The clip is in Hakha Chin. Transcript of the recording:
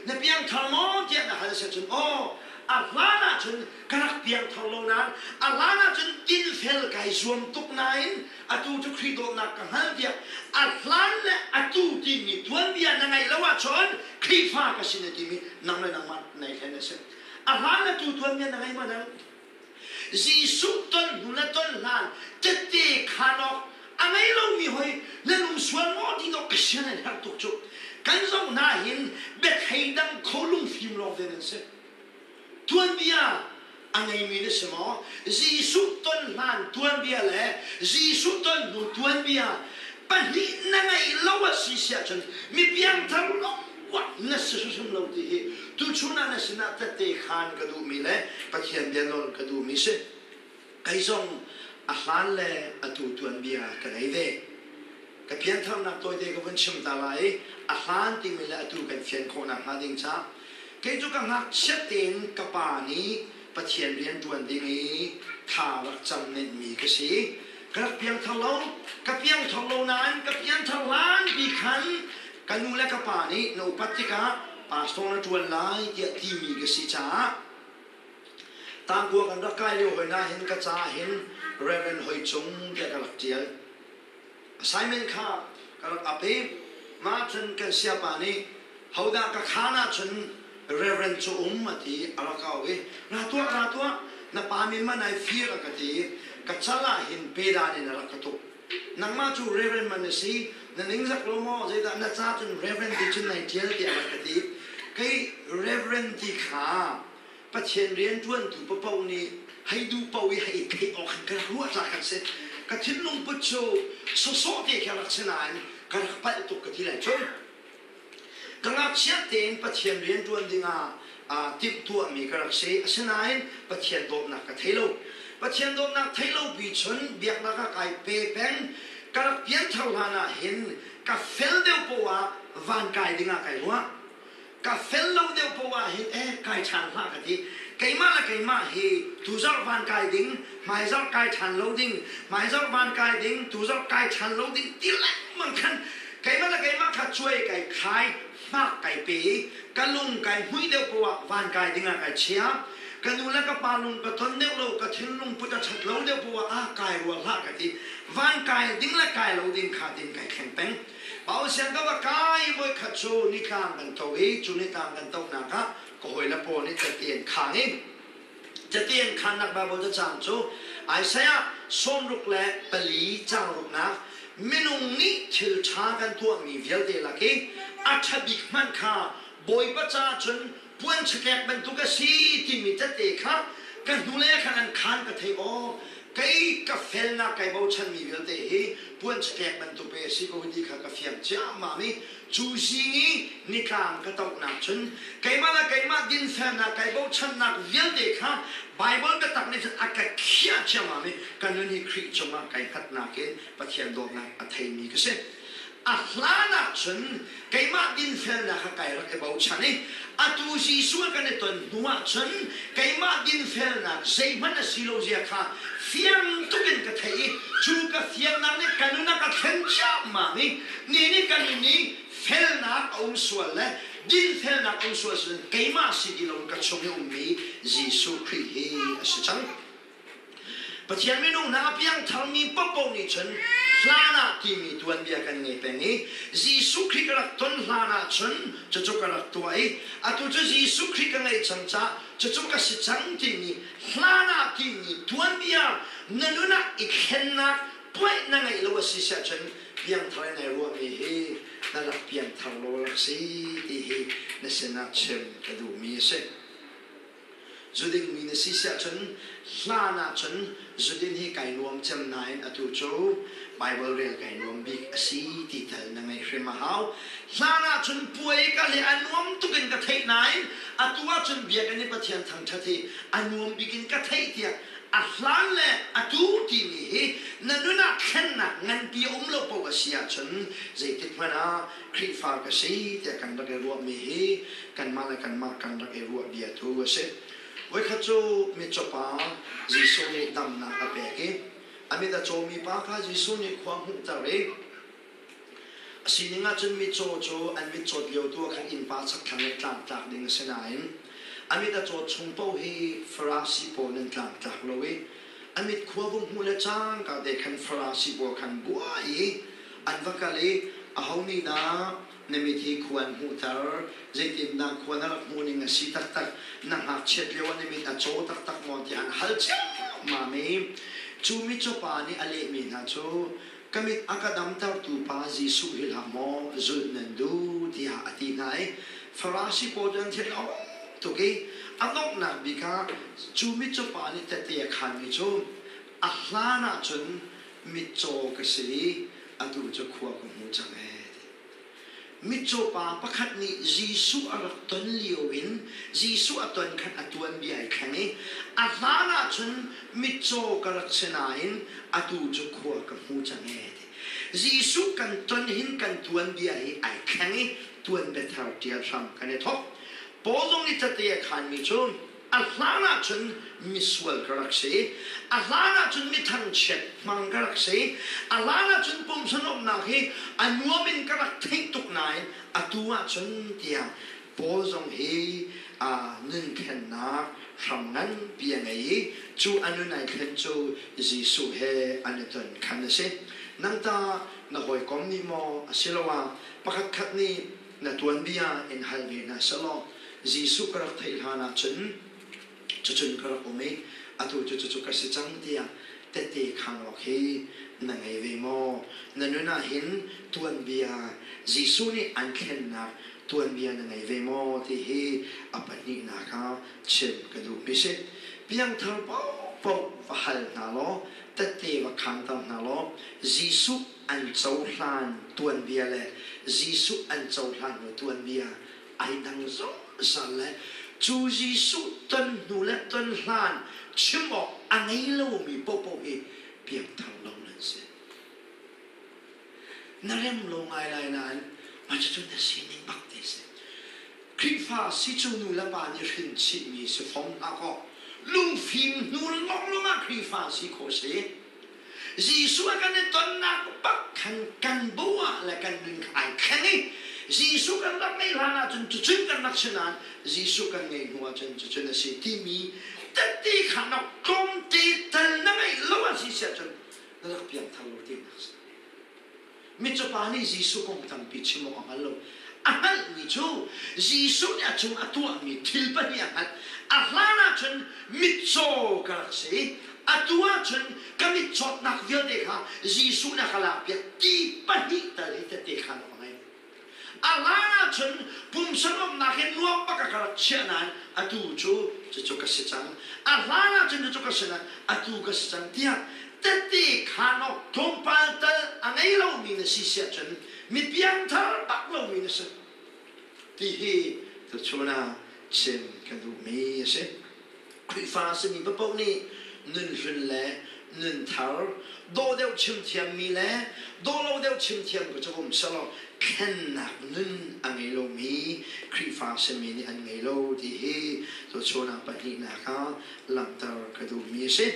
Na piangthar maw tiah na hal si cun aw a hlan ahcun ka rak piangthar lo nain a hlan ahcun dinfel kai zuam tuk nain atu cu Khrih dawtnak ka hngal tiah a hlan le atu timi tuanbia na ngeih lo ahcun Khrihfa ka si na timi nang le nangmah nei hlen a si. A hlan le tu tuanbia na ngei ma nang? Jesuh ton hnu le ton hlan tette khaan awk a ngei lomi hoi nan um sual maw ti dawh ka sian an herh tuk cu. Kan zoh hna hin biathei dang kho lungfim lawng te nan si. Tuanbia a ngeimi na si maw? Jesuh ton hlan tuanbia le Jesuh ton hnu tuanbia pahnih na ngeih lo a si si ahcun mi piangthar lungkuat na si hrimhrim lo ti hi tuchun ah na sinah tette khaan ka duhmi le Pathian bia nawl ka duhmi si. Kei zong a hlan le atu tuanbia ka ngei ve. Ka piantharnak tawite ka vun chim ta lai i a hlan timi le atu kan fian khawh nakhnga ding caah kei cu ka ngakchiat tein ka pa nih Pathian rian ṭuan ding i tha rak cam nenhmi ka si. Ka rak piangthar lo. Ka piangthar lo nain ka piangthar hlanpi khan ka nu le ka pa nih na upat tikah pastor na ṭuan lai tiah timi ka si caah Tangkua kan rak kai lio hoi nahin ka ca hin Reverend Hoi Cung tiah ka rak ṭial. Assignment kha ka rak ap i mah cun kan siapa nih hodah ka khaan ahcun Reverend cu um a ti a rak au i ra tuah ra tuah na pa min man ai fir a ka ti i ka cal ah hin pedan in a rak ka tuk. Nangmah cu Reverend man na si na ningzak lo maw zeidah na ca cun Reverend ti cun nai ṭial tiah a rak ka ti. Kei Reverend ti kha Pathian rianṭuantu paoh nih hei duh paoh i hei theih awk hin ka rak ruah ca kan si. Ka thinlung put cu sawsawh te khi a rak si nain ka rak palh tuk ka ti lai cun. Ka ngakchiat tein Pathian rianṭuan dingah aa timhtuahmi ka rak si. Asinain Pathian dawtnak ka thei lo. Pathian dawtnak thei lo pi cun biaknak ah kai pe peng. Ka rak pianthar hlan ah hin ka fel deuh poah ah van kai dingah kai ruah. Ka fel lo deuh poah ah hin eh kai ṭhan hlah ka ti. Keimah le keimah hi tuzarh van kai ding, hmaizarh kai ṭhan lo ding, hmaizarh van kai ding, tuzarh kai ṭhan lo ding ti lengmang khan keimah le keimah kha cuai kai khai, hmak kai pe i ka lung kai hmuih deuh poah ah van kai ding ah kai chia. Ka nu le ka pa lung ka ton deuh lo, ka thinlung put a ṭhat lo deuh poah ah ah kai rua hlah ka ti. Van kai ding le kai lo ding kha tin kai thleng peng. Pausian ka va kai voikhat cu nitlang kan to i cu nitlang kan tonak ah ka hawile pawl nih cate an khang i cate an khannak Baibal cacang cu Isaiah 64 cang ruknak minung nih thil ṭha kan tuahmi vialte lak i a ṭha bik hmanh kha Bawipa caah cun puan chakek bantuk a si timi tete kha ka hnulei ah khan an khaan ka thei aw kei ka felnak kai bochanmi vialte hi puan chakek bantuk pe a si ko ti kha ka fiang ciammam i cu zing i nitlang ka tohnak cun keimah le keimah dinfelnak kai bochannak vialte kha Baibal biatak nih cun a ka khiah ciammam i ka nun hi Khrih cungah kai hngatnak in Pathian dawtnak a theimi ka si. A hlan ahcun keimah dinfelnak kha kai rak i bochan i atu Jesuh kan i ton hnu ahcun keimah dinfelnak zeihmanh a si lo zia kha fiang tuk in ka theih i cu ka fiannak nih ka nun a ka thlen ciammam i ni nih ka nun i felnak a um sual le dinfelnak a um sual si keimah si ti lo ka chung i ummi Jesuh Khrih hi a si cang. Pathian minung hna a piangtharmi paohpaoh nih cun hlan ah timi tuanbia kan ngei peng i Jesuh Khrih ka rak ton hlan ah cun cucu ka rak tuah i atu cu Jesuh Khrih ka ngeih cang caah cucu ka si cang timi hlan ah timi tuanbia na nun ah i thlennak puai na ngeih lo a si siah cun piangthar in ai ruahmi hi na rak piangthar lo rak si ti hi na sinah chim ka duhmi a si. Zudingmi na si siah cun hlan ah cun zudin hi kai nuam cem nain atu cu Baibal rel kai nuam bik a si ti tal na ngeih hrim a hau. Hlan ah cun puai ka le a nuam tuk in ka theih nain atu ah cun biakinn i Pathian thangṭhat hi a nuam bik in ka theih tiah a hlan le atu timi hi na nun ah thlennak nganpi a um lo paoh a si ahcun zeitik hmanh ah Khrihfa ka si tiah kan rak i ruahmi hi kanmah le kanmah kan rak i ruah bia tu a si. Voikhat cu mitcaw pa Jesuh nih damnak a pek i a mit a cawmi pa kha Jesuh nih khua hmuhter i A sining ahcun mitcaw cu an mit cawt lio tu ah khan innpa chakthlang le tlangtlak ding a si nain a mit a cawt chung paoh hi Farasi pawl nan tlangtlak lo i a mit khua vung hmuh le cangka te khan Farasi pawl khan buai i an va kal i aho nih dah na mit hi khua an hmuhter, zeitindah khua na rak hmuh ning a si taktak, na ngakchiat lio ah na mit a caw taktak maw tiah an hal ciammam i cu mitcaw pa nih a lehmi hna cu ka mit a ka damtertu pa Jesuh hi hlah maw zulh nan duh tiah a ti hna i Farasi pawl cu an thin a ung tuk i a donghnak bik ah cu mitcaw pa nih tehte a khaanmi cu a hlan ah cun mitcaw ka si i atu cu khua ka hmu cang ee. Mitcaw pa pakhat nih Jesuh a rak ton lio in Jesuh a ton khan a tuanbia ai thleng i a hlan ahcun mitcaw ka rak si nain atu cu khua ka hmu cang ee ti. Jesuh kan ton hin kan tuanbia hi ai thleng i tuanbia thar ṭial hram kan i thawk. Paul zong nih cate a khaanmi cu a hlan ahcun misual ka rak si, a hlan ahcun mithangchiat hmang ka rak si, a hlan ahcun pumsa nuamhnak hi a nuam in ka rak theih tuk nain atu ahcun tiah Paul zong hi nunthennak hram nganpi a ngei i cu a nun ai thlen cu Jesuh he an i ton khan a si. Nang tah na hawikom nih maw asiloah pakhatkhat nih na tuanbia in hal ve hna sehlaw Jesuh ka rak theih hlan ahcun cucun ka rak um i atu cu cucu ka si cang tiah tehte khaan awk hi na ngei ve maw? Na nun ah hin tuanbia Jesuh nih an thlennak tuanbia na ngei ve maw ti hi a pahnihnak ah chim ka duhmi si. Piangthar paohpaoh va hal hna law tehte va khaanter hna law Jesuh an cohlan tuanbia le Jesuh an cohlan hnu tuanbia ai dang zungzal le cu Jesuh ton hnu le ton hlan chim awk a ngei lomi paohpaoh hi piangthar lo nan si. Na rem lo ngai lai nain mah cucu na sining bak te si. Khrihfa si cu nu le pa nih hrin chihmi si fom hlah kaw lungfim hnu lawnglawng ah Khrihfa si khawh si. Jesuh a kan i tonnak bak khan kan bo ah le kan nun kha ai thleng i Jesuh kan rak ngeih hlan ahcun cucun kan rak si nain Jesuh kan ngeih hnu ahcun cucun a si timi tehte kha na tlawmte tal na ngeih lo a si si ahcun na rak piangthar lo tinak a si. Mitcaw pa nih Jesuh kong tampi chim awk a hngal lo. A hngalhmi cu Jesuh nih a cung a tuahmi thil pahnih a hngalh. A hlan ahcun mitcaw ka rak si. Atu ahcun ka mitcawtnak vialte kha Jesuh nih a ka lakpiak ti pahnih tal hi tehte khaan awk a ngei. A hlan ahcun pumsa nuamhnak hi nuam bak ah ka rak chiah nain atu cu cucu ka si cang. A hlan ahcun cucu ka si nain atu ka si cang tiah tehte khaan awk tlawmpal tal a ngei lomi na si si ahcun mi piangthar bak lomi na si ti hi tuchun ah chim ka duhmi a si. Khrihfa a simi paoh nih nunhlun le nunthar, dawh deuh chim thiammi le dawh lo deuh chim thiam ku cu um selaw thlennak nun a ngei lomi Khrihfa a simi nih an ngei lo ti hi tuchun ah pahnihnak ah langhter ka duhmi a si.